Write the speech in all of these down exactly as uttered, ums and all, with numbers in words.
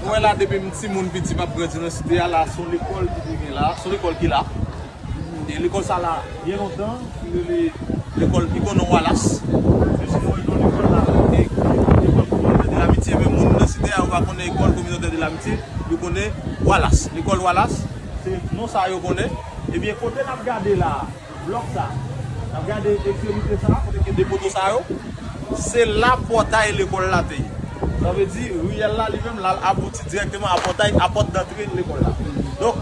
Wè la, depi m timoun piti, m ap grandi nan site a, la se yon lekòl ki te gen la, se yon lekòl ki la. E lekòl sa la, byen lontan, ki rele lekòl, ki konnen Wallace. Se sinon, yon lekòl la, e, lekòl kominotè de l'Amitié, men moun nan site a, yo pa konnen lekòl kominotè de l'Amitié, yo konnen Wallace. Lekòl Wallace, se non sa yo konnen. Ebyen, kote n ap gade la, blòk sa, n ap gade ekstremite sa, kote gen de poto sa yo, se la pòtay lekòl la te ye. Sa vle di, riyèl la li menm, l al abouti dirèkteman a pòtay, a pòt dantre lekòl la. Donk,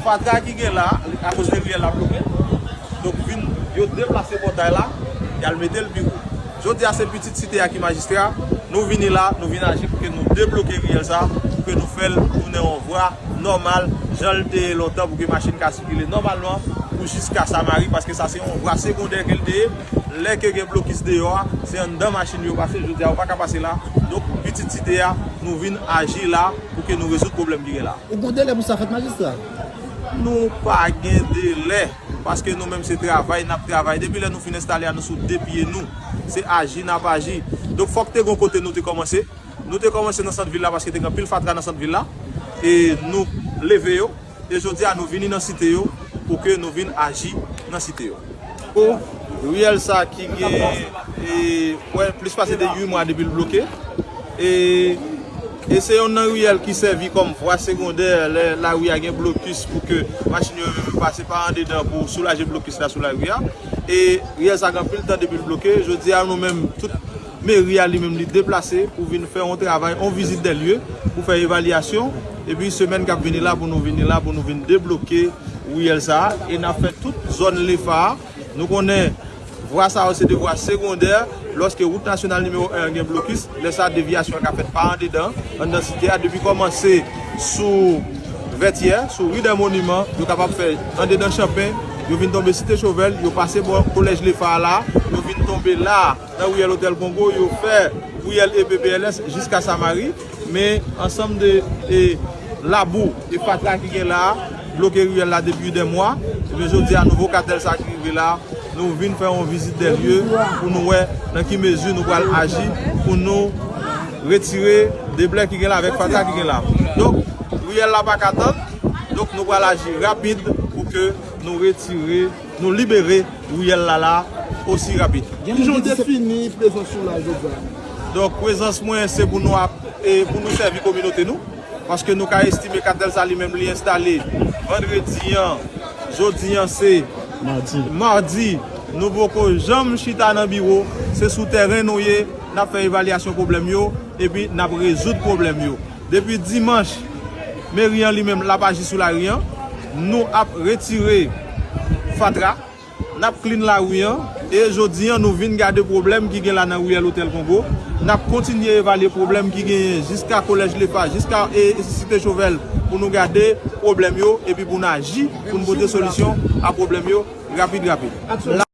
fatra ki gen la, akoz de riyèl la bloke, donk vin, yo deplase pòtay la, y al mete l pi wo. Jodi a, se pitit site a ki majistra, nou vini la, nou vin aji pou ke nou debloke riyèl sa, pou ke nou fè l tounen yon vwa nòmal, jan l te ye lontan, pou ke machin ka sikile nòmalman pou jiska Samari, paske sa se yon vwa segondè ke l te ye. Lè ke gen blokis deyò a, se anndan machin yo pase, jodi a yo pa ka pase la. Donk, pitit site a, nou vin aji la pou ke nou rezoud pwoblèm ki gen la. Ou gon delè pou sa fèt, majistra? Nou pa gen delè, paske nou menm se travay n ap travay. Depi lè nou fin enstale a, nou sou de pye nou. Se aji n ap aji. Donk, fòk te gon kote nou te kòmanse. Nou te kòmanse nan sant vil la paske te gen anpil fatra nan sant vil la. E nou leve yo. E jodi a nou vini nan site yo pou ke nou vin aji nan site yo. O, riyèl sa ki gen, e, wè, plis pase de uit mwa depi l bloke. E, e se yonn nan riyèl ki sèvi kòm vwa segondè lè lari a gen blokis pou ke machin yo pase pa andedan pou soulaje blokis la sou lari a. E riyèl sa gen anpil tan depi l bloke. Jodi a nou menm tout meri a li menm li deplase pou vin fè yon travay, yon vizit dè lye pou fè evalyasyon. Epi semèn k ap vini la pou nou vini la pou nou vin debloke riyèl sa a e n ap fè tout zòn Lefa a. Nou konnen vwa sa yo se de vwa segondè. Lòske wout nasyonal nimewo en an gen blokis, lè sa devyasyon an ka fèt pa andedan, anndan site a, depi kòmanse sou Vètyè, sou ri dè Moniman, yo kapab fè andedan Chanpen, yo vin tonbe Site Chovèl, yo pase bò kolèj Lefa a la, yo vin tonbe la, nan riyèl Otèl Kongo, yo fè riyèl E P P L S jiska Samari, men ansanm de, e, labou e fatra ki gen la a, bloke riyèl la depi dè mwa. Ebyen, jodi a, nouvo katèl sa ki rive la, nou vin fè yon vizit dè lye pou nou wè nan ki mezi nou pral aji pou nou retire deblè ki gen la avèk fatra ki gen la. Donk, riyèl la pa ka tann, donk nou pral aji rapid pou ke nou retire, nou libere riyèl la la osi rapid. Kijan w defini prezans ou la jodi a? Donk, prezans mwen, se pou nou ap, e pou nou sèvi kominote nou. Paske nou ka estime katèl sa li menm li enstale vandredi an, jodi an se madi. Madi. Nou poko janm chita nan biwo, se sou tèren nou ye, n ap fè evalyasyon pwoblèm yo, epi n ap rezoud pwoblèm yo. Depi dimanch, meri an li menm l ap aji sou lari an, nou ap retire fatra. N ap clean lari an, e jodi an nou vin gade pwoblèm ki gen la nan riyèl Otèl Kongo. N ap kontinye evalye pwoblèm ki genyen jiska kolèj Lefa, jiska, e, Site Chovèl pou nou gade pwoblèm yo, epi pou n aji, pou n pote solisyon a pwoblèm yo rapid, rapid.